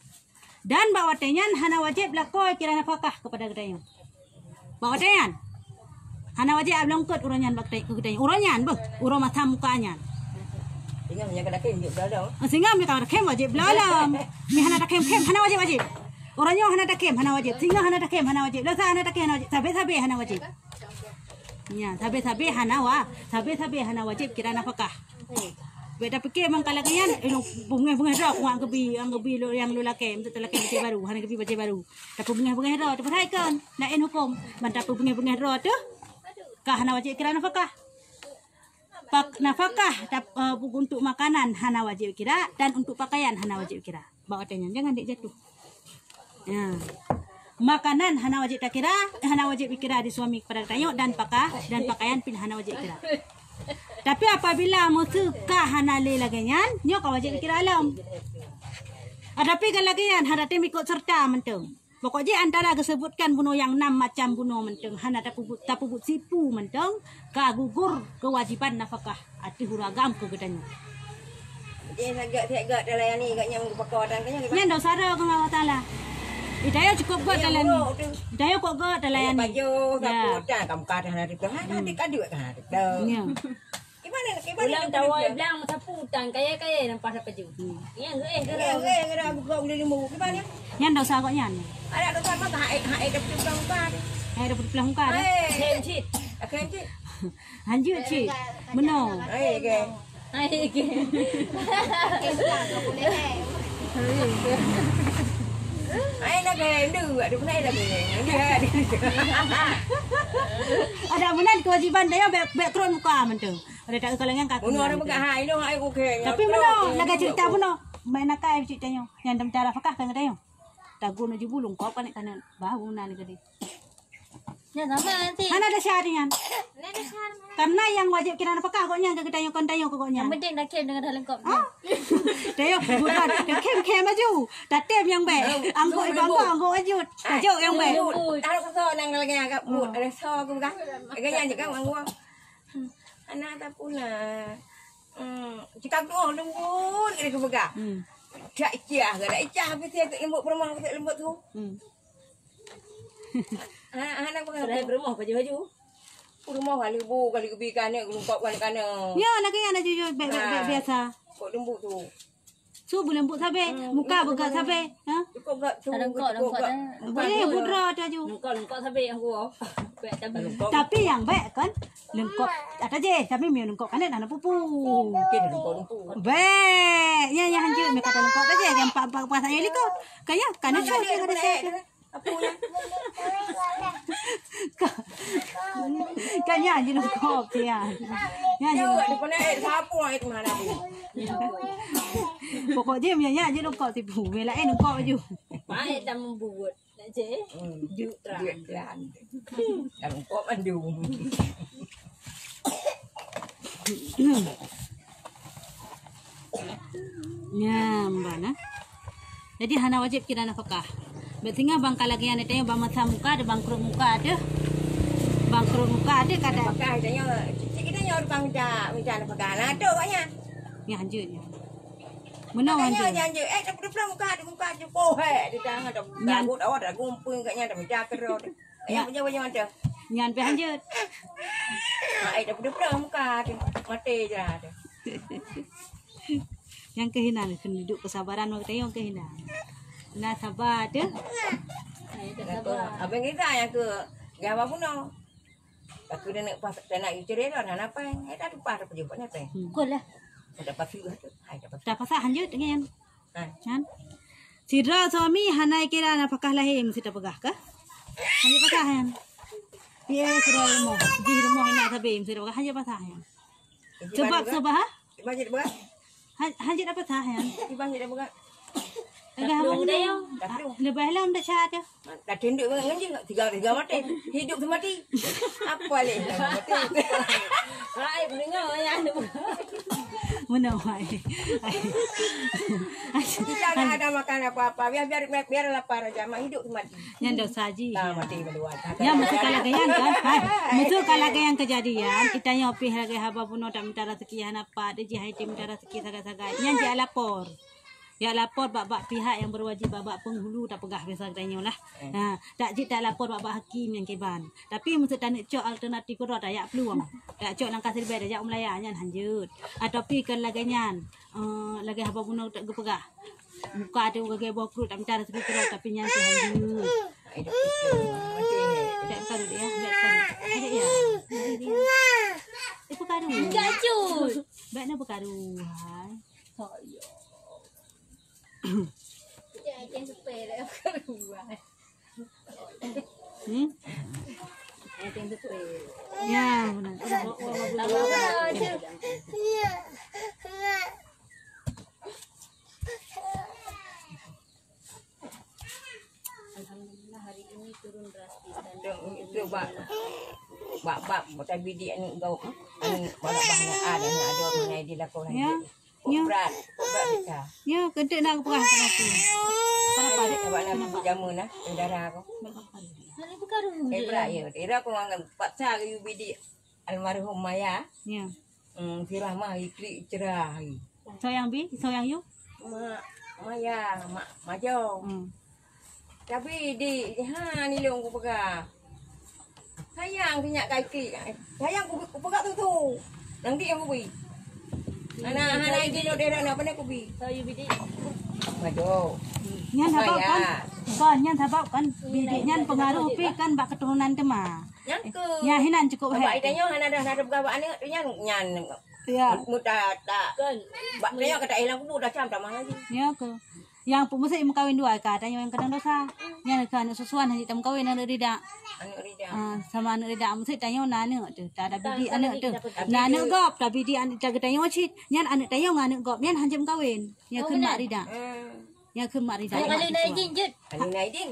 Dan bak watèe nyan hana wajéb lakoe kira nafakah keupada geutanyoe. Bak watèe nyan hana wajéb ap lôn kot uroe nyan bak geutanyoe, keu geutanyoe. Uroe nyan beuh, uroe masa muka nyan. Singoh nyang ka takhém wajéb bloe lom. Ah, singoh nyang ka takhém wajéb bloe lom. Nyang hana takhém-khém hana wajéb-wajéb. Uroe nyoe hana takhém hana wajéb. Singoh hana takhém hana wajéb. Lusa hana takhém hana wajéb. Sabé-sabé hana wajéb. Nya, sabé-sabé hana wa-, sabé-sabé hana wajéb kira nafakah. Bèk tapike meukalang nyan, eh, beungèh-beungèh droe, kuat geubi, nyang geubi lôn, nyang lôn lakèe, meuteuk talakèe bajèe baru, hana geubi bajèe baru. Tapeubeungèh-beungèh droe, teupeurhatikan, laén hukôm, ban tapeubeungèh-beungèh droe teuh, ka hana wajéb kira nafakah. Pak, nafakah tap-, eh, untuk makanan hana wajéb kira, dan untuk pakaian hana wajéb kira. Bak watèe nyan, jangan dek jatuh. Ya. Makanan hana wajéb takira, eh, hana wajéb ikira di suami kepada geutanyoe dan paka-, dan pakaian pih hana wajéb ikira. Tapi apabila meuseuka hana lé lagèe nyan, nyoe ka wajéb ikira lom. Ah, tapi kan lagèe nyan, hana tem ikot serta mantong. Pokok jih antara geuseubutkan bunoe nyang nam macam bunoe mantong, hana tapubuet, tapubuet sipu mantong, ka gugur keuwajéban nafakah ateueh ureueng agam keu geutanyoe. Jadi, sagak-sagak talayani gobnyan meupako dan gobnyan. Nyan dosa droe keu Allah Taala. Hidayah cukup gèt talayani. Hidayah kok gèt talayani. Pajoh, sapu, dan kamu kada hana tutoh. Hana kadeuek hana tutoh. Ya. Gimana, gimana? Ulang tawai blang sapu utang kaya-kaya nampak sapeue. Hmm. Ya, eh, gerak. Ya, eh, gerak buka ulih limbu. Gimana? Nyan dosa gobnyan. Ada dosa apa? Hai, hai, dah putih muka. Hai, dah putih muka dah. Hai. Hanjeuet cit. Meunoe. Hai, oke. Hai, oke. Hai, lagi. Ndu, ada pun lagi. Ndu, ada. Ada meunan keuwajéban tanyoe bèk, bèk krot muka mantong. Ada tak kalau nyan ka. Bunoe ada peugah, hai, nyoe, hai, oke. Tapi meunoe, lagèe cerita bunoe. Main akai cerita nyoe. Nyan dalam cara fakah kan kata nyoe. Tagun aju bulung kau panik kana. Bah, bunan gede. Nyan sama nanti. Hana ada syarat nyan. Karena yang wajib kira nafkah gobnyan ke kita yang kon tayo ke gobnyan. Yang penting dah kem dengan dah lengkap. Ah. Tayo bukan kem kem aju. Tatem yang baik. Angguk ibu angguk angguk aju. Aju yang baik. Taruh kesal nang lagi agak but. Ada so aku pegang. Agak nyan juga angguk. Anak tak pula. Hmm, cakap tu lembut dia ke pegang. Hmm. Cak icah ke dak icah habis dia ke lembut permah ke lembut tu. Hmm. Hana, hana peugah. Padahai peurumoh baju-baju. Peurumoh kali bu, kali geubi kana, geulungkop kana kana. Ya, lagèe nyan aju bèk, bèk, bèk biasa. Kok lembut tu. Su beulembut sabe, muka beugèt sabe, ha? Cukup gak tu. Lengkok, lengkok dah. Boleh budra tu aju. Lengkok, lengkok sabe yang gua. Tapi nyang bèk kan leungkok ata jih, tapi meunyo leungkok kanét hana pupu. Mungkin leungkok-leungkok. Bèk, nyan, nyan hanjeuet meunyo kata leungkok ata jih, nyang empat, empat, empat saya liko. Kan nyan, kanét. Apa ya? Kan, kan nyan hanjeuet leungkok, ya. Nyan hanjeuet leungkok. Kena eh, sapu ai tu mana tu? Pokok jih meunyo nyan hanjeuet leungkok tipu. Meunyo laén leungkok baju. Baik dah membuat. Nak je? Hmm. Juk terang. Juk terang. Dah leungkok mandum. Nyan, ban, eh. Jadi hana wajéb kira nafakah. Bèk singoh bang ka lagèe nyan tanyoe bang masa muka ada, bang kruk muka ada. Bang kruk muka ada kata. Nafakah tanyoe, cik kita nyoe tukang minta, minta nafakah. Nah, tu kat nyan. Nyan hanjeuet nyan. Meunoe hanjeuet. Nyan hanjeuet. Eh, tapi dia muka ada, muka ada. Oh, heh, di tangan tu. Nyan. Takut awak dah gumpung kat nyan, dah minta kerot. Nyan. Yang punya, punya macam. Nyan pih hanjeuet. Ah, eh, tapi dia muka ada. Mati je ada. Nyang keuh inan, keuneuk duek keusabaran, maka tayong keuh inan. Na saba teuh. Abang kita nyang keu gawa bunoe. Aku dah nak pas, dah nak cerai dah, nak apa? Eh, dah tumpah dah pejabat ni, apa? Hmm. Kol lah. Dah pasti lah tu. Hai, dah pasti. Dah pasah hanjeuet dengan. Hai. Kan? Sidroe suami hana kira nafakah lahé meusti tapeugah kah? Hanjeuet pasah nyan. Iya, sidroe rumoh. Jih rumoh ina sabe meusti tapeugah hanjeuet pasah nyan. Sebab, sebab, ha? Iban jeuet beugah. Han-, hanjeuet dapat sah, ya? Iban jeuet beugah. Enggak, abang udah. Leubeh lom dah syahadah. Dah tunduk banget ngan jih, tiga, tiga mati. Hidup semati. Apa leh? Mati. Hai, mendengar, ya. Mendengar, hai. Kita tak ada makan apa-apa. Biar, biar, biar, biar lapar aja. Mak hidup semati. Nyan dosa jih. Ah, mati kedua. Nyan meusti ka lagèe nyan kan? Hai, meusti ka lagèe nyan keujadian, geutanyoe pih lagèe haba bunoe taminta raseuki hana pat, jih hai taminta raseuki sagai-sagai. Nyan jak lapor. Jak lapor bak-bak pihak nyang berwajib, bak-bak penghulu tapeugah biasa geutanyoe lah. Eh. Ha, tak jeuet tak lapor bak-bak hakim nyang kiban. Tapi meusti taneuk cok alternatif keudroe tajak peulueng. Tajak cok langkah siribèe tajak u meulaya nyan hanjeuet. Ataupun kon lagèe nyan, eh, lagèe haba bunoe tak geupeugah. Muka ada orang gaya bawa perut, tak minta rezeki keluar, tapi nyan tu hanjeuet. Tak buka dulu ya, tak buka dulu. Ada ya? Ada ya? Eh, buka dulu. Enggak, Cut. Baik nak buka dulu, hai. Oh, ya. Jangan sampai dah buka dulu, hai. Hmm? Ya, benar. Alhamdulillah, hari ini turun drastis dan itu bak, bak, bak, bak tabi di anu gau, anu balak bah na ada, na ada mengenai di lakon. Ya. Nyoe. Brat, brat bika. Nyoe, keuneuk nak peugah keu aku. Kenapa? Kenapa? Kenapa? Jamu nah, saudara aku. Kenapa? Eh, brat, ya. Ira aku ngan paksa ke U B D almarhum Maya. Ya. Hmm, sirah mah iklik cerah. Soyang bi, soyang yu? Ma-, Maya, Mak Majo. Hmm. Tapi di, ha, ni lôn kupeugah. Sayang sinyak kaki. Sayang ku, kupeugah tu tu. Nang di yang kubi. Ana, hana di lo dera na, pandai kubi. So, you bidik. Waduh. Nyan sabab kan? Kan, nyan sabab kan? Bidik nyan pengaruh pi kan bak keturunan teuma. Nyan ke? Nyan hinan cukup. Sebab hai. Itanyo hana dah, hana dah peugah bak aneuk tu nyan, nyan. Ya. Muta tak. Kan. Bak tanyo kata ilang kubu dah cam tamah lagi. Ya ke? Nyang peumeusék meukawen dua ka, tanyoe nyang keunong dosa. Nyan keuh aneuk susuan hanjeuet tameukawen aneuk rida. Aneuk rida. Ah, sama aneuk rida meusék tanyoe na aneuk teuh. Ta, tabi di aneuk teuh. Na aneuk gob, tabi di aneuk ta geutanyoe cit. Nyan aneuk tanyoe ngon aneuk gob, nyan hanjeuet meukawen. Nyan kheun mak rida. Nyan kheun mak rida. Aneuk na izin jeuet. Aneuk na izin.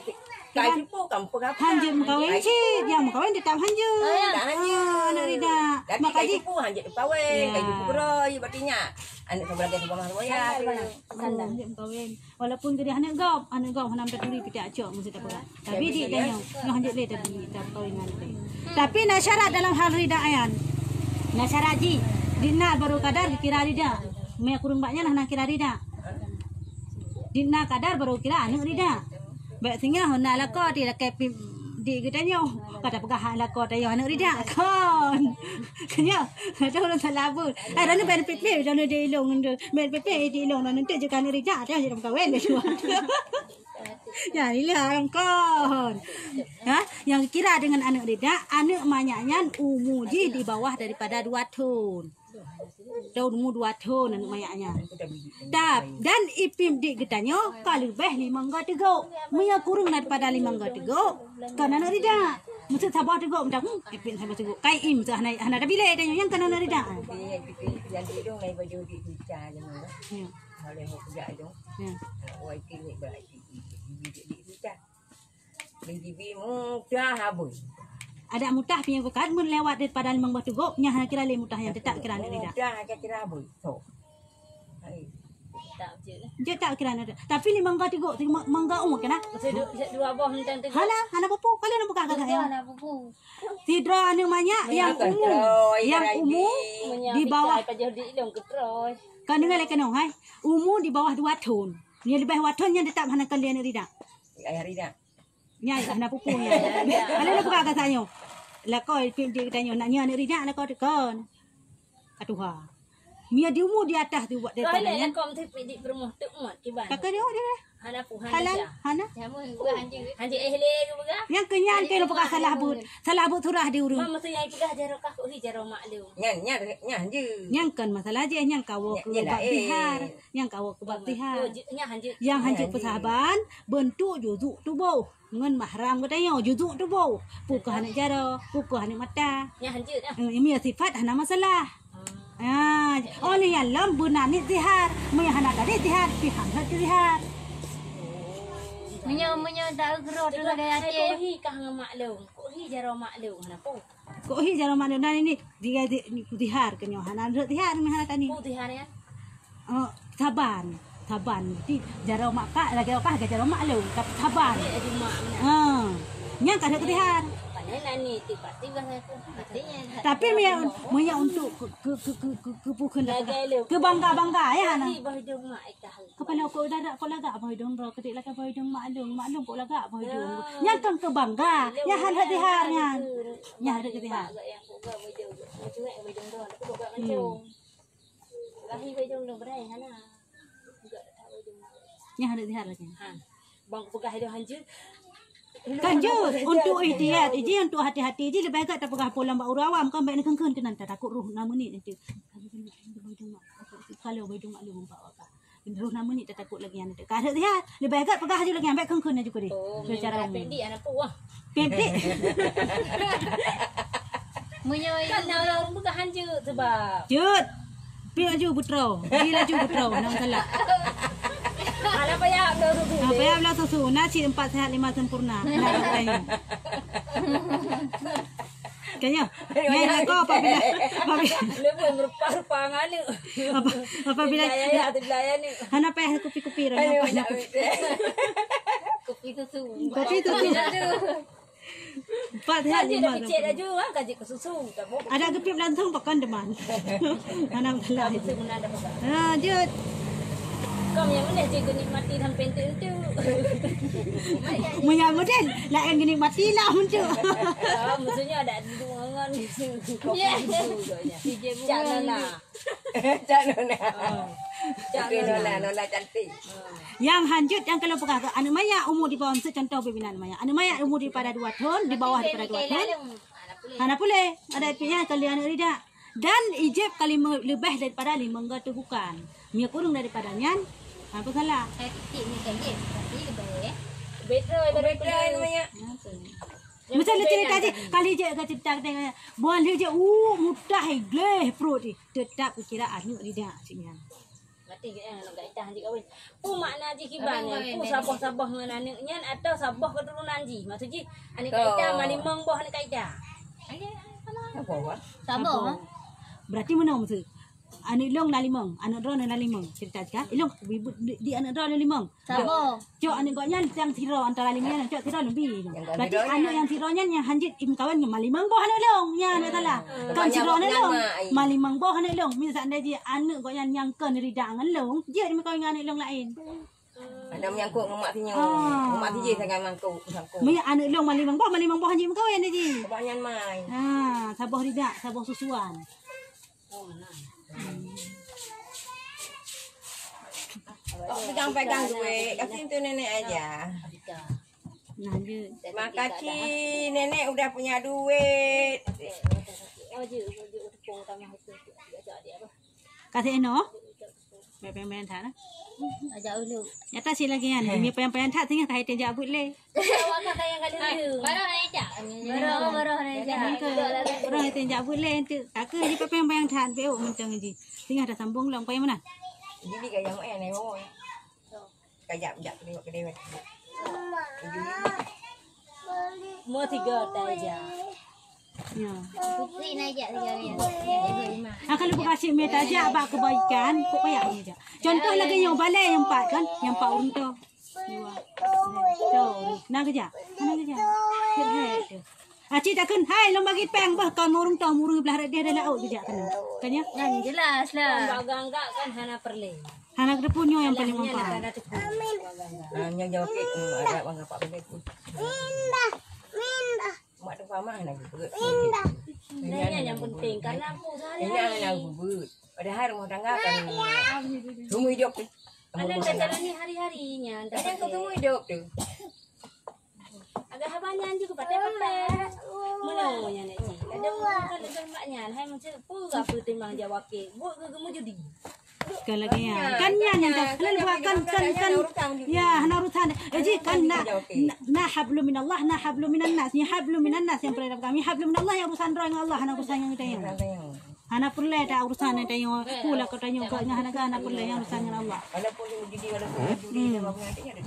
Kai tipu kam peugah. Hanjeuet meukawen cit, nyang meukawen teutap hanjeuet. Ah, aneuk rida. Maka kai tipu hanjeuet meukawen, kai tipu keuroi, berarti nyan. Aneuk sebelah dia sebelah mah ya. Hanjeuet meukawen. Walaupun geudeh aneuk gob, aneuk gob hana meuturi pih tak cok meusti tapeugah. Tapi di tanyoe, nyoe hanjeuet lé tadi, tapeugah ngon lé. Tapi na syarat dalam hal rida nyan. Na syarat jih, di na baru kadar dikira rida. Meunyo kureueng bak nyan hana kira rida. Di na kadar baru kira aneuk rida. Bèk singoh na lakoe di lakèe pi Di geutanyoe, ka tapeugah hak lakoe tanyoe aneuk ridak kon. Kan nyo, ada ureueng salah buet. Ai, droeneuh ben pipih, droeneuh di ilong, ben pipih di ilong, droeneuh tu juga aneuk ridak, dia jadi meukawen lé dua. Ya, ilah kon. Ha, nyang kira dengan aneuk ridak, aneuk manyak nyan umu jih di bawah daripada dua thon. Daun mu dua thon aneuk manyak nyan. Tap, dan ipim dik geutanyoe ka leubeh limong go teugok. Meunyoe kureueng daripada limong go teugok, kon aneuk ridak. Meuseu saboh teugok mantong, hmm, ipim saboh teugok. Kai im hana, hana tabilé tanyoe nyang kon aneuk ridak. Ya. Ya. Adak mutah piye bukan mun lewat daripada limong boh teugok, nyan hana kira lé mutah nyan, tetap kira aneuk ridak. Mutah hana kira boh. So. Hai. Tetap je lah. Tetap kira aneuk ridak. Tapi limong boh teugok, limong boh umur kena? Masa du-, dua boh mantong teugok. Hana, hana pupu. Kalian buka kata saya. Hana pupu. Sidroe aneuk manyak yang umu, yang umu di bawah. Kan dengar lé keunoe, hai. Umu di bawah dua thon. Nyang leubeh dua thon nyan tetap hana kon lé aneuk ridak. Ayah ridak. Nyan, hana pupu nyan. Kalau nak buka kata nyoe. Lakoe pih di geutanyoe, nak nyoe aneuk ridak, lakoe teukon. Ka tuha. Mia di umu di atas tu buat daripada nyan. Lakoe meuteupit di peurumoh teuk mat kiban. Kaka dia, dia. Hana pu, hana. Halal, sah. Hana. Jamu gua hanjeuet. Hanjeuet eh lé gua peugah. Nyang keu nyan keu peugah salah buet. Salah buet surah di ureueng. Mak mesti nyang peugah jaroe kah kok hi jaroe mak lé. Nyan, nyan, nyan hanjeuet. Nyang kon masalah jih, nyang kawoe keu bak tihar. Nyang kawoe keu bak tihar. Oh, ju-, nyang hanjeuet. Nyang hanjeuet peusaban, beuntuk juzuk tuboh. Ngon mahram geutanyoe, juzuk tuboh. Pukon aneuk jaroe, pukon aneuk mata. Nyang hanjeuet dah. Eh, mia sifat hana masalah. Ah. Ah, oh, ni nyang lom beuna ni tihar. Meunyoe hana tadi tihar, pih han hot tihar. Meunyoe, meunyoe tak geuro tu lagèe Aceh. Kok hi kah ngon mak lôn? Kok hi jaroe mak lôn? Hana po. Kok hi jaroe mak lôn? Nah, ini dia, dia, ni ku tihar keu nyoe. Hana rot tihar, ni hana tani. Ku tihar ya? Oh, saban. Saban. Jadi, jaroe mak kak, lagèe kah, jaroe mak lôn. Tapi saban. Dia di mak, nah. Ha. Nyang ka rot tihar. Panen nani, tiba-tiba saya pun. Tapi meunyoe, meunyoe untuk ke, ke, ke, ke, ke, ke, bukan dah. Lagèe lôn. Ke bangga-bangga, ya, nah. Tadi bah hidung mak, eh, tahu. Kepala kok dadak kok lagak boh idong droe, keutik lagak boh idong mak lôn, mak lôn kok lagak boh idong. Ya. Nyang kan kebangga, nyang hana tihar nyan. Nyang hana tihar. Hmm. Nyang hana tihar lagi. Ha. Bang peugah idong hanjeuet. Kan jeuet, untuk ihtiyat, iji untuk hati-hati, iji leubeh gèt tapeugah pulang bak ureueng awam, kan bèk neukheun-kheun keunan, tatakot roh na meunit nanti. Kalau boh idong mak lôn bak waka. Roh na meunit tatakot lagi nyan. Ka rhot sihat. Leubeh gèt peugah aju lagi nyan, bèk kheun-kheun aju keudeh. Oh, cara pek dik aneuk puih. Pek dik. Meunyoe kan na ureueng peugah hanjeuet sebab. Jeuet. Pi laju putroe. Pi laju putroe, hana masalah. Alah payah bloe susu. Ah, payah bloe susu. Na cit empat sehat lima sempurna. Nah, katanya. Kayaknya. Nyai lakoe apabila, apabila. Lebih merupa-rupa ngan aneuk. Apa, apabila. Hana payah kupi-kupi, hana payah kupi. Kupi susu. Kupi susu. Empat sehat lima sempurna. Dah picit laju, ah, gaji ke susu. Ada geupiep langsung pakon deman. Hana masalah. Ha, jeuet. Kau yang boleh je nikmati sampai tu. Meunyo model laén geunikmati lah muncul. Ah, maksudnya ada dua ngon. Ya. Cak Nona. Cak Nona. Oh. Cak Nona. Nona, Nona cantik. Nyang hanjeuet nyang kalau peugah aneuk manyak umu di bawah, miseu contoh pimpinan aneuk manyak. Aneuk manyak umu daripada dua thon, di bawah daripada dua thon. Hana puléh. Ada pihak kali aneuk ridak. Dan ijeb kali leubeh daripada limong go teuk bukan. Mie kurang daripada nyan, apa salah? Saya titik ni kan je, tapi lebih. Betul, betul namanya. Misal cerita je, kali je ka cerita kita, bukan dia je, uh, mudah gleh perut ni. Tetap kira aneuk ridak cik nyan. Berarti, eh, aneuk Kak Ita hanjeuet kawin. Peue makna jih kiban nyan? Peue saboh-saboh ngon aneuk nyan atau saboh keuturonan jih? Maksud jih, aneuk Kak Ita, ma limong boh aneuk Kak Ita. Saboh. Saboh. Berarti meunoe maksud. Aneuk lôn na limong, aneuk droeneuh na limong. Cerita jih ka. Ilôn di, di aneuk droeneuh limong. Saboh. Cok aneuk gobnyan nyang sidroe antara limong nyan, cok sidroe leubeh. Berarti aneuk nyang sidroe nyan nyang hanjeuet imeukawen ngon ma limong boh aneuk lôn. Nyan aneuk salah. Kon sidroe aneuk lôn. Ma limong boh aneuk lôn. Misal seandai jih aneuk gobnyan nyang kon ridak ngon lôn, jeuet imeukawen ngon aneuk lôn laén. Ada menyangkut ngon mak sinyo. Ah. Ngon mak sijih sagai mangkuk, sangkut. Meunyo aneuk lôn malimong boh, malimong boh hanjeuet meukawen ji. Banyak mai. Ha, saboh ridak, saboh susuan. Kok pegang-pegang duit, kasih tu nenek aja. Nah, je. Makasih nenek udah punya duit. Kasih noh. Payah-payah that lah. Ajak ulu. Nyata si lagi kan. Ini payah-payah that tengah kahai tejak buet lé. Baroh na ijak. Baroh, baroh na ijak. Baroh tejak buet lé tu. Aku je payah-payah that. Beu mentang ji. Tengah dah sambung lom payah mana? Jadi gaya mak ya nemo. Kajak jak kedewat kedewat. Mau tiga tajak. Ya. Putri naik jak tiga ni. Akan lupa kasih meta jak bak kebaikan, kok payah ni jak. Contoh lagi nyoe balai nyang empat kan, nyang empat ureueng tu. Dua. Tu. Nah kejak. Nah kejak. Hek hek tu. Aci takun, hai lom bagi peng bah kon ureueng tu ureueng belah rot dia dah laut kejak kena. Kan ya? Kan jelas lah. Bak gak kan hana perlu. Hana ketepu nyoe yang paling manfaat. Hana tepu. Ah, nyoe jawab ke, hmm, ada bang apa benda tu. Mindah, mindah. Mak tu pamah nak bubut. Mindah. Ini yang penting karena aku sehari-hari. Ini yang nak bubut. Padahal rumah tangga kan semua hidup tu. Ada dah jalani hari-harinya. Ada yang kau semua hidup tu. Agak haba nyan je kupatai-patai. Meunoe nyan, Nek Cik. Ada bukan dekat mak nyan. Hai macam apa, apa timbang jawab ke? Buat ke gemujudi? Sekali lagi ya. Kan nyan yang dah. Lalu buat kan, kan, kan. Ya, hana urusan. Eh, ji kan na, na, na hablum minallah, na hablum minan nas. Ni hablum minan nas yang perlu kami. Hablum minallah yang urusan droe ngon Allah, hana urusan ngon tanyoe. Hana perlu ada urusan ngon tanyoe. Pula kau tanyoe kau ngon hana, hana perlu yang urusan ngon Allah. Walaupun dia judi, walaupun dia judi, dia bangun nanti ada.